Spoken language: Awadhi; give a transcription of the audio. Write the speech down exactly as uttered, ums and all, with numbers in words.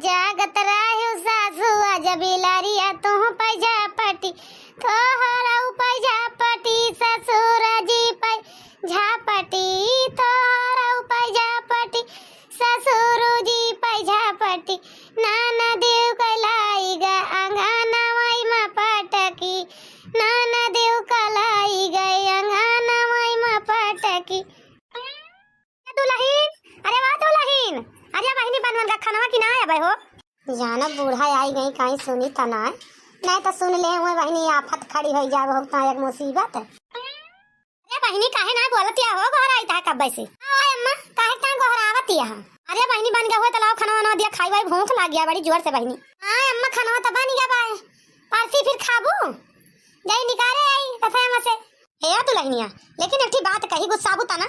जागत रह्यो सासु आज बिलरिया तोह पै झापटी, तोहरउ पै झापटी, ससुर जी पै झापटी, तोहरउ पै झापटी, ससुर जी पै झापटी। ननदिउ कै लाइग अंगनवै मा पटकी, ननदिउ कै लाइग अंगनवै मा पटकी। दुलहिन, अरे वा दुलहिन, अरे बहिनी बन बन का खनवा की ना आबै हो। जाना बूढ़ा आई गई, कहीं सुनी त ना, नहीं तो सुन ले हुए बहिनी आफत खड़ी होइ जाब हो, ता एक मुसीबत। अरे बहिनी काहे ना बोलतिया हो, गोहराई ता कब से? हाँ अम्मा, काहे ता गोहरावतिया? अरे बहिनी बन गए हुए तो लाओ खनवा वनवा दिया खाई वाई, भूख लाग गया बड़ी जोर से बहिनी। हाँ अम्मा खनवा तो बन गया बाय, परसी फिर खाबू, जाई निकारे आई रसोई में से। हे दुलहिनिया, लेकिन एक ठी बात कही, गुस्साबू ता ना?